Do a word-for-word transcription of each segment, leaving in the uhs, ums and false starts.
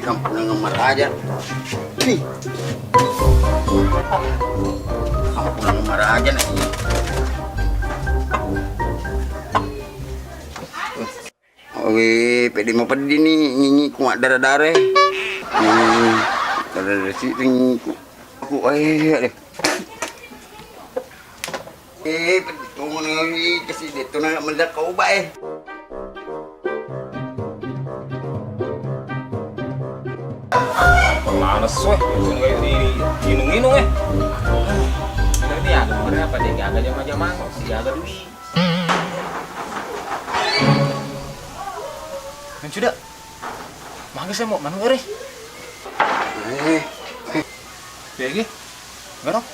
Kampung Maraja. Nih. Kampung Maraja nih. Weh, pede mapeddi ni nyinyiku maddara-dara. Hmm, dara-dara si nyinyiku. Aku, eh, deh. Eh, peddi tongeng ni, kasi de tona meledak kau ba, eh. Lanas, weh, di inung-inung, eh. Ini ada berapa deh? Gak ada jama-jama, gak ada duit. Yang sudah. Mangga saya mau manu ere. Eh. Piye gi? Enggak dong.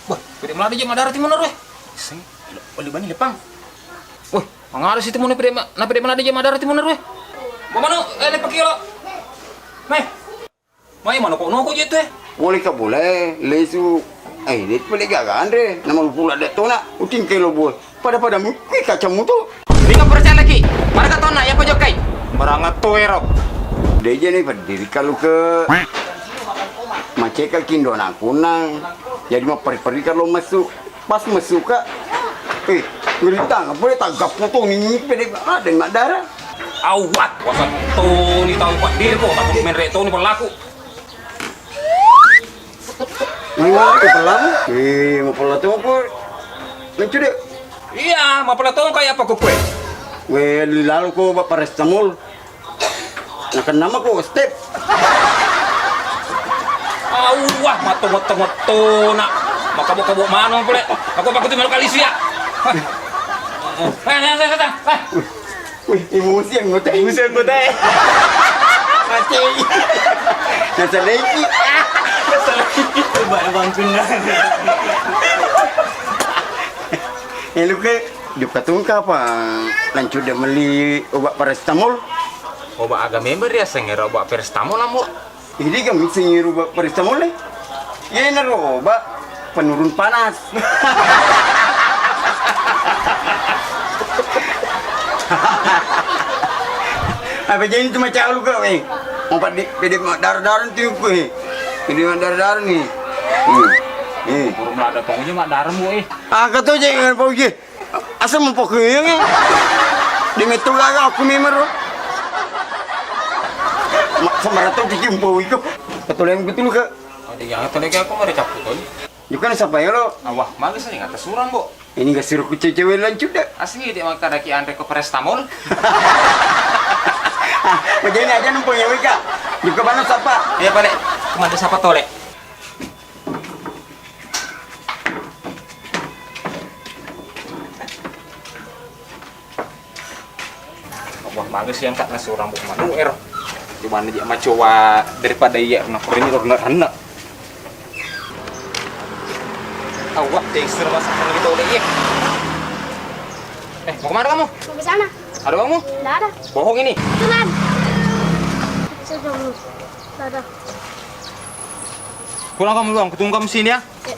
Wah, pede melada je madara timun ero, eh. Seng, oli bani lepang. Wah, mangara si timun pede ma-, na pede melada je madara timun ero, eh. Bo manu, eh, lepang kilo. Meh. Mai mano ko noko je tu, eh. Boleh ka boleh, lesu. Eh, dia boleh gaga andre. Nama lu pula de tona, uting kelo boy. Pada-pada mu, kui kacamu tu. Ringa percaya lagi. Marga tona ya pojokkai. Maranga to ero. Deje ni pediri kalu ke maceka kindo nangkunang. Jadi mau peri-peri kalau masuk. Pas masuk ka. Eh, ngeritang boleh tagap foto ni pede ada madara. Awat, wasa to ni tau pak diri ko, tak menre to ni pelaku. Iya, kepalamu. Eh, mau pala toko. Lucu deh. Iya, mau pala toko kayak apa kue? Weh, lalu ko bapak paracetamol. Nah, kenapa ko step? Awah, matto matto matto nak. Makabok-kabok mano pole. Aku pakai tu melo kali sia. Eh, eh, eh, eh, eh. Wih, emosi anggota. Emosi anggota, eh. Mati. Nasalaiki. Nasalaiki. Coba bangkun dah. Eh, lu ke, jokka tungka apa? Lanjut dia beli obat paracetamol. Obat aga member ya, sengera obat paracetamol, Ambo. Idi kami sing ngiru ba-, paracetamol e. Iyanaro obat penurun panas. Apa jadi itu macam lu kau, eh? Mau pede, pede darah-darah tuh, eh. Pede darah-darah nih. Hmm. Eh. Burung ada pokoknya mak darah, Bu, eh. Ah, kata jangan pokoknya. Asal mempokeng, eh. Di metu gaga aku memang ro. Ma-, sembarang tau kiki umpau iko. Ketoleng betul ke? Oh, dia jangan toleng aku mau dicaput, Tony. Juga nih siapa ya lo? Awah, mangga sih nggak kesurang, Bu. Ini gak suruh ku cewek lanjut dah. Asli dia makan daki antre ke paracetamol. Ah, jadi aja numpang ya, Wika. Juga mana siapa? Iya, balik. Kemana siapa tolek? Wah, bagus ya, Kak, nasu rambut manu, er. Gimana dia macoba daripada iya, nah, ini rena, rena. Awak, tekstur masakan gitu udah, iya. Eh, mau kemana kamu? Mau ke sana. Ada uangmu? Nggak ada. Bohong ini. Tenang. Saya belum. Nggak ada. Pulang kamu, Bang. Kutunggu kamu sini, ya. Ya.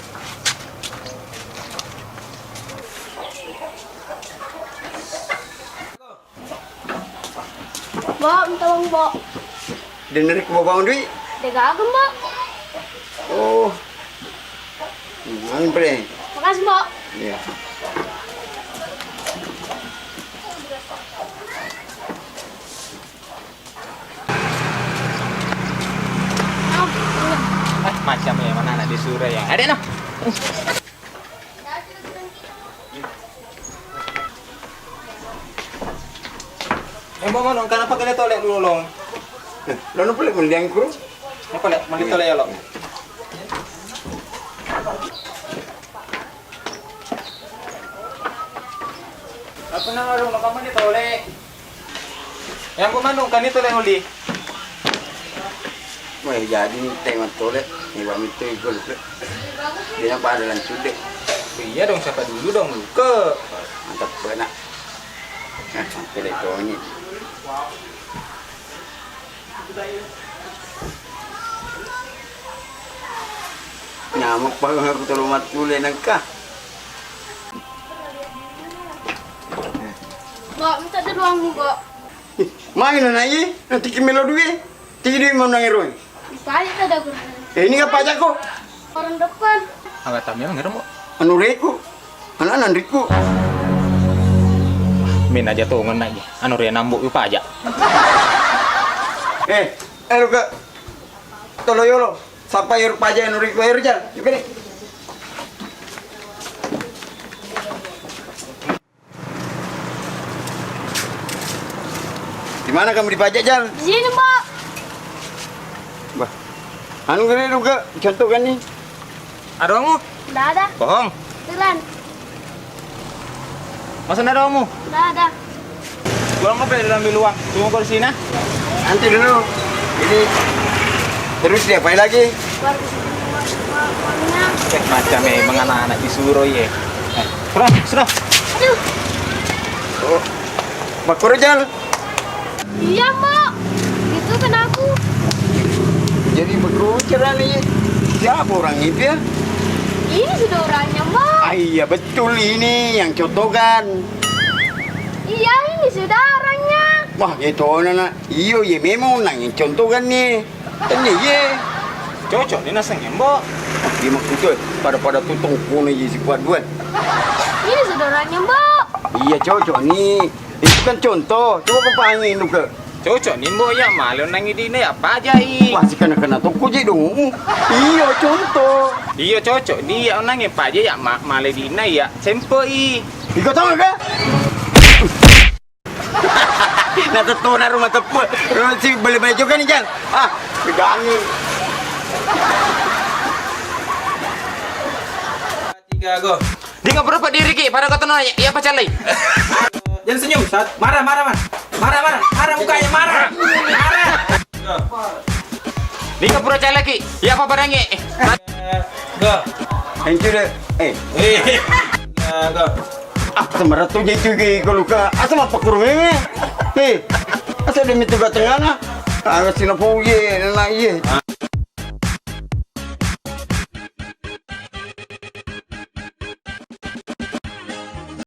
Mbok, minta uang, Mbok. Dengar ko Bang Dwi? Dia gagal, Mbok. Oh. Main, Pre. Makasih, Mbok. Iya. Ah, macam ya, mana anak disuruh ya. Ada, no? Eh, Mbok, Mbok, kenapa kalian tolek dulu, Long? Eh, lo napa lek mendiang kru? Apa lek? Mandi tolek ya, Long? Apa nama rumah kamu di tolek? Yang ku manung kan itu leh uli. Wah, jadi ni tema tole, ni wa mitu igo luke. Dia pada lanjut deh. Iya dong, siapa dulu dong, luke. Mantap benak. Nah, sampai deh Tony. Nyamuk paling aku tolong matule nengka. Mbok, minta duluan, Mbok. Ih, main anak ye, nanti kimelo duit. Tidi menang ero. Dipajak ada guru. Eh, ini apa aja kok? Orang depan. Agak tamil ngerem kok. Anu reku. Anak nanriku. Min aja tuh ngenai. Anu re nambu yu pajak. Eh, eh lu ke. Tolo yolo. Sampai yu pajak anu reku air jal. Juga nih. Di mana kamu dipajak, Jal? Di sini, Mbok. Bah. Anu gede juga, contoh kan nih. Ada uangmu? Nggak ada. Bohong. Betulan. Masa nggak ada uangmu? Nggak ada. Uang apa yang diambil uang? Cuma kau di sini? Nanti dulu. Ini terus diapain lagi? Baru uangnya. Eh, macam memang anak-anak disuruh ya. Eh, sudah, sudah. Aduh. Oh. Makuru, Jal. Iya, Mbok. Itu kena aku. Jadi berkuceran nih. Siapa orang itu ya? Ini sudah orangnya, Mbok. Ah, iya, betul ini yang contoh kan. Iya, ini sudah orangnya. Wah, gitu, Nana. Iyo, iya memang nang yang contoh kan nih. Ini, iya. Cocok nih naseng, Mbok. Di maksudnya pada-pada tutong kono, iya, si kuat dua. Ini sudah orangnya, Mbok. Iya, cocok nih. Itu kan contoh. Coba kau pahami, Nuke. Cocok ni, Mbok, ya male onnangi dina ya pajai. Wah, si kena-kena toko je dong. Iyo, contoh. Iyo, cocok ni ya onnangi pajai ya ma-, male dina ya sempoi. Iko tau gak? Nah, tetona rumah tepu. Rumah si beli baju kan, Jan? Ah, pegangi. Tiga, go. Dika berapa diri ki? Pada kau tenang, ya, ya pacalai. Jangan senyum, saat marah, marah, marah. Marah, marah, marah mukanya, marah. Marah. Dika pura calai ki. Ya apa barangnya? Eh. Go. Hancur deh. Eh. Eh. Ya, go. Ah, semerat tuh jadi kayak kalau ke asal apa kurung ini? Eh. Asal demi tugas tengah. Ah, sini puye, nah, iya.